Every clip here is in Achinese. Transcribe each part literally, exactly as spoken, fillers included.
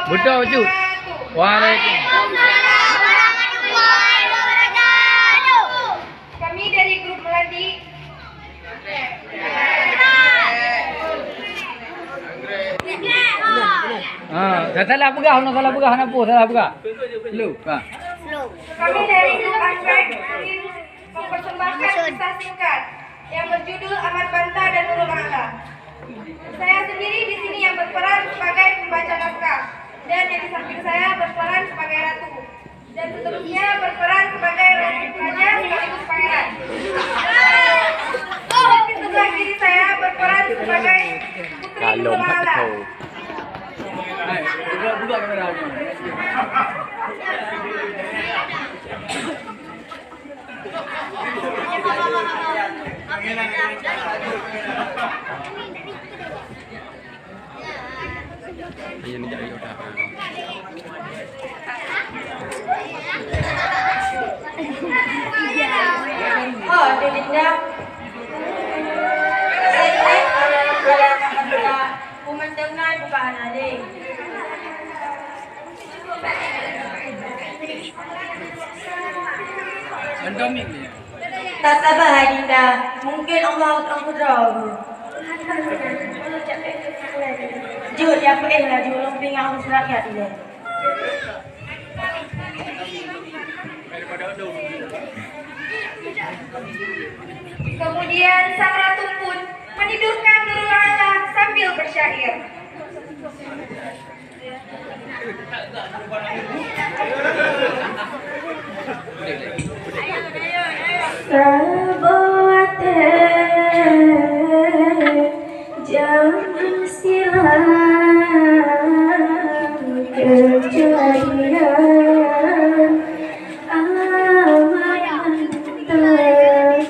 Betul, betul. Waalaikumsalam. Kami dari grup Melati. Ah, salah peugah, hana salah peugah, hana peue, salah peugah. Slow, ha. Kami dari grup Anggrek ingin mempersembahkan kisah singkat yang berjudul Amat Banta dan Nurul A'la. Saya sendiri di sini yang berperan sebagai pembaca naskah, dan yang di samping saya berperan sebagai ratu, dan seterusnya berperan sebagai raja sekaligus pangeran. Dan di sebelah kiri saya berperan sebagai putri Nurul A'la. Oh, Dinda. Saya, saya, saya, saya, saya, saya, saya, saya, Tak sabar, Adinda. Mungkin Allah akan kudroe. Jeuet, ya, peuéh laju, lôn peuingat ureueng rakyat ilèe. Kemudian sang ratu pun menidurkan Nurul A'la sambil bersyair. Saboh watèe jameun silam keujadian amat mantap.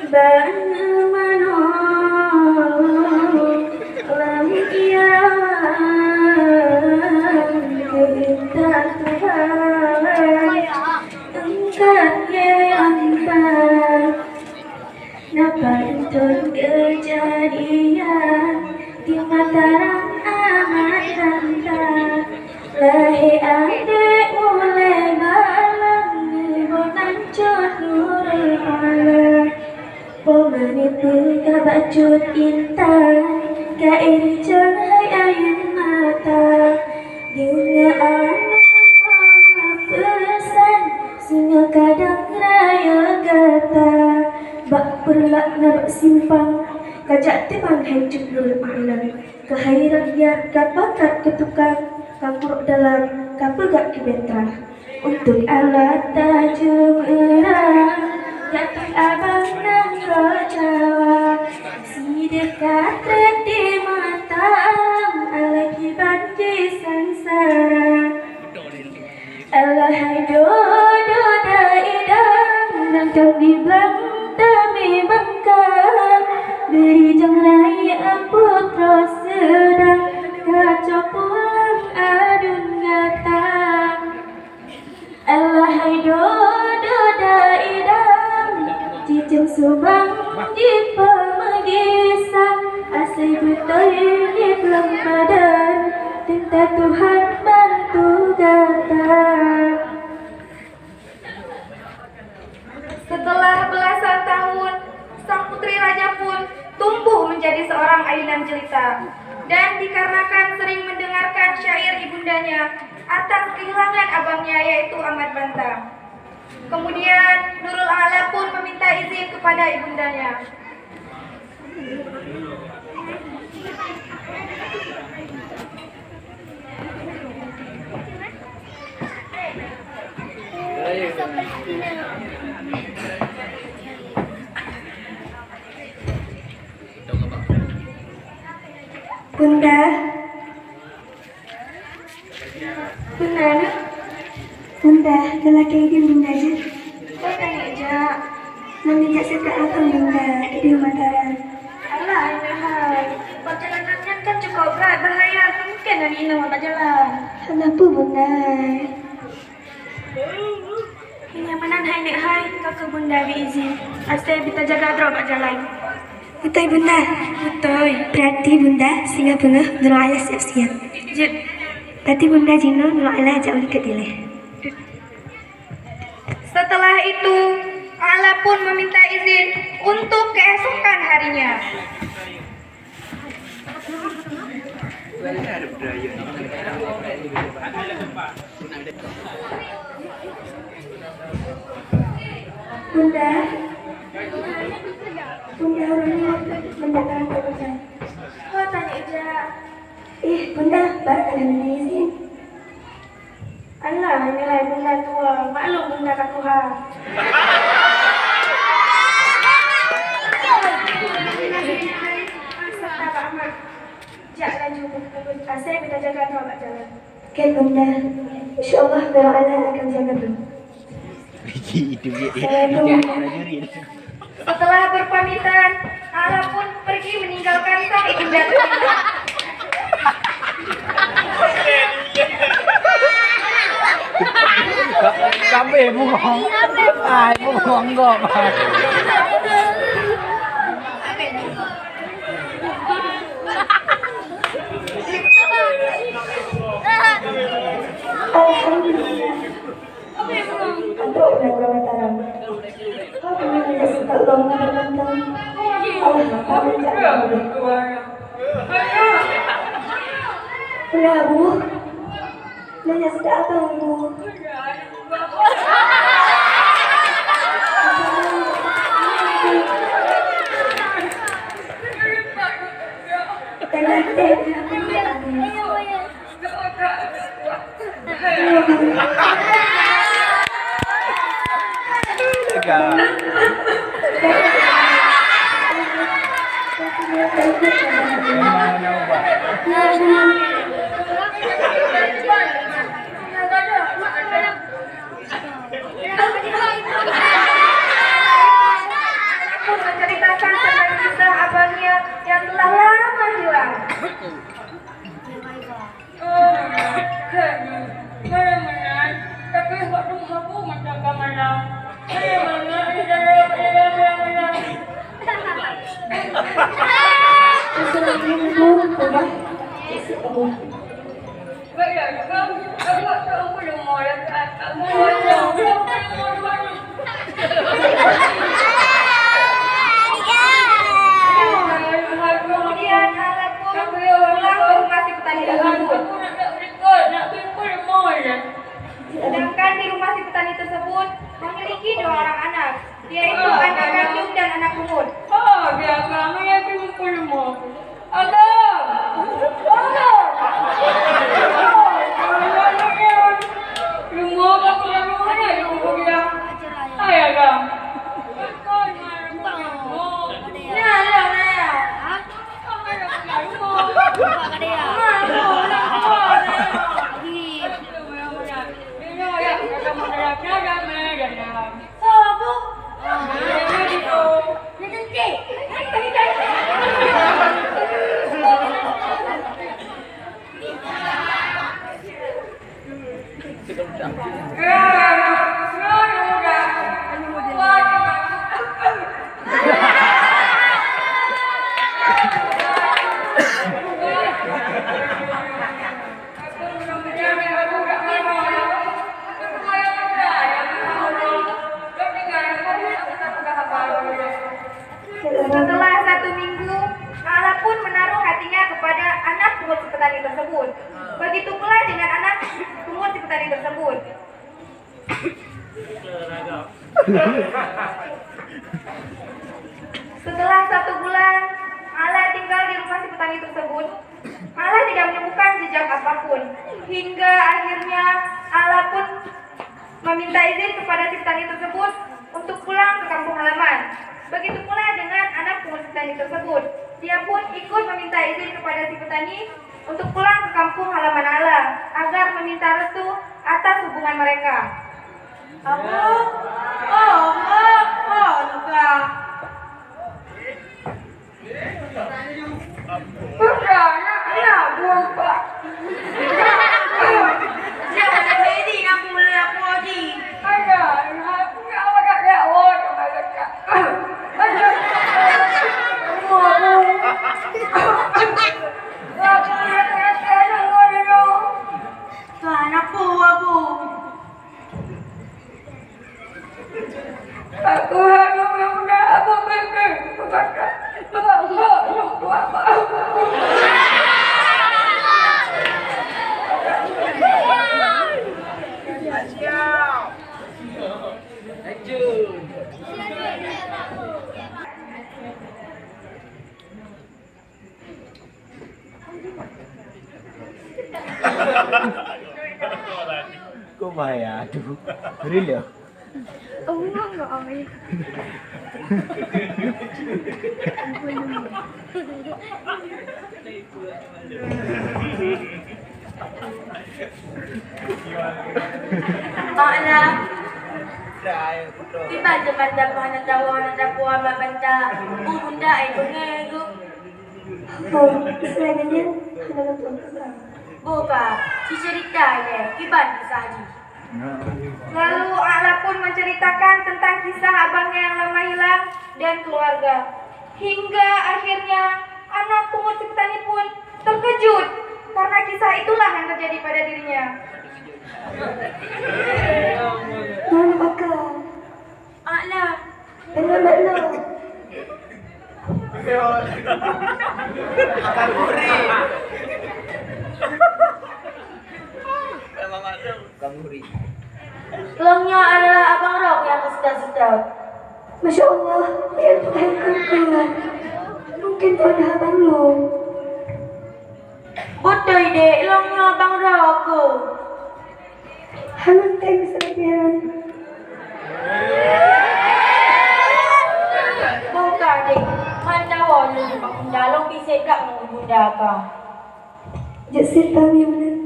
Ban manoe lam ié keuheundak Tuhan, eungkat lé Anta. Na pantôn keujadian di Mataram amat gata. Lahé adék ulèe balang, nibak nan cot Nurul A'la. Peue meuneupeu ka bacut intan, ka éh rijang hai ayeuen mata. Deungoe aneuk mama peusan, singoh kadang rayeuk gata. Bak Peureulak na bak simpang, ka jak teuma hai cut Nurul A'la. Keuhai rakyat ka pakat keu tukang, ka kurok dalam, ka peugah keu benta. Untông alat tajeuem ureueng, jak keu abang nanggroe Jawa. Sideh ka trép di mata, alah kiban jiseungsara. Alah hai dodo daidang, nanggroe di blang tamé bangka. Bri jang rayeuk putroe seudang, ka cok pulang aduen gata. Alah hai dodo daidang, cicém subang jipeumeugisang, asai beutôi di blang badan, teuntèe Tuhan bantu gata. Setelah belasan tahun, sang putri raja pun tumbuh menjadi seorang ayunan jelita. Dan dikarenakan sering mendengarkan syair ibundanya atas kehilangan abangnya, yaitu Amat Banta. Kemudian, Nurul A'la pun meminta izin kepada ibundanya. Bunda. Bunda, Bunda, galakée idin Bunda jeuet. Peue ka neujak? Meunyoe jak seutôt apui Bunda, idin mata. Alah, Aneuk hai, perjalanan nyan kan cukup brat, bahaya, mungken na inoe bak jalan. Hana peue, Bunda. Meunyoe meunan hai Aneuk hai, ka keu Bunda bri izin, asai beuta jaga droe bak jalan. Beutôi, Bunda. Beutôi. Beurati Bunda singoh beungoh Nurul A'la siap-siap. Jeuet. Até Bunda jinoe, nyoe Ala jak u likot dilèe. Setelah itu, Ala pun meminta izin untuk keesokan harinya. Bunda, Bunda, ureueng nyoe meudatang keu Bunda. Ho, tanyoe jak. Eh, Bunda, baru ka lheueh izin. Alah, nilai Bunda tuha, maklum Bunda ka tuha. Serta Pak Ahmad, jak laju, asai beuta jaga droe bak jalan. Oke, Bunda. Insya Allah, Bella akan jaga droe. Itu dia. Assalamualaikum. Setelah berpamitan, Ala pun pergi meninggalkan sang ibunda tercinta. Sampai bungong. Ai, bungong kok. Alhamdulillah. Untuk ureueng-ureueng mataram. Kau pernah ngajak seutôt lom ngon mantong? Allah Taala jak ngon. Ulah, Bu. Nanya seutôt abang, Bu. Tengah teh. Pun menceritakan tentang kisah abangnya yang telah lama hilang. Oh, meunan, tapi waktu meuhabu mantong ka malam. Meunan, meunan, meunan, meunan, meunan. Kemudian, Ala pun pulang ke rumah si petani tersebut. Sedangkan di rumah si petani tersebut memiliki dua orang anak, yaitu anak kandung dan anak pungut. Oh, dia kami yang pungut. Ada! Ada! Rumoh ka pulang rumoh ni, rumoh dia. Hai, Agam. Nah, nah, nah. Setelah satu minggu, Ala pun menaruh hatinya kepada anak pungut petani tersebut. Begitu pula dengan anak pungut petani tersebut. Setelah satu bulan, Ala tinggal di rumah si petani tersebut. Ala tidak menemukan jejak apapun. Hingga akhirnya, Ala pun meminta izin kepada si petani tersebut untuk pulang ke kampung halaman. Begitu pula dengan anak pungut petani tersebut. Dia pun ikut meminta izin kepada si petani untuk pulang ke kampung halaman Ala agar meminta restu atas hubungan mereka. Abu, oh, oh, oh, luka. Bukan, nak, nak, bukan. Siapa nak beli nak mulai aku lagi? Ada, aku nak awak tak ada awak tak ada. Ada. Rumah aku. Aku nak kena kena dulu. Kok bahaya? Aduh, real ya? Makna, kiban teuma hana tawoe, hana tapuan bak banta, bu bunda ai beungéh geuh. Oh, sebenarnya hana tapuan. Boka, cicerita ilée, kiban kisah jih. Lalu A'la pun menceritakan tentang kisah abangnya yang lama hilang dan keluarga. Hingga akhirnya anak pungut si petani pun terkejut karena kisah itulah yang terjadi pada dirinya. Lalu maka A'la. Benar-benar. Lôn nyoe adalah abang Rok nyang keusita-sita. Masya Allah, ilmu hai keukeue. Mungkin tu ada abang lôn. Beutôi, Dek, lôn nyoe abang Rok keuh. Hana tem sebagian. Boka, Dek, mantap woe lôn bak bunda, lôn bise bak ngon bunda ka. Jeuet sit kami meunan.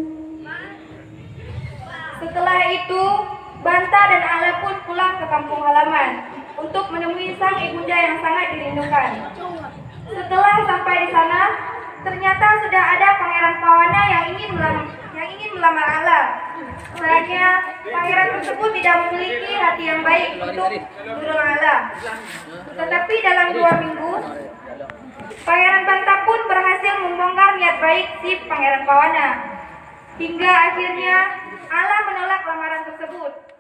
Setelah itu, Banta dan A'la pun pulang ke kampung halaman untuk menemui sang ibunda yang sangat dirindukan. Setelah sampai di sana, ternyata sudah ada Pangeran Pawana yang ingin melam-, yang ingin melamar A'la. Sayangnya, pangeran tersebut tidak memiliki hati yang baik untuk mendorong A'la. Tetapi dalam dua minggu, Pangeran Banta pun berhasil membongkar niat baik si Pangeran Pawana. Hingga akhirnya, A'la menolak lamaran tersebut.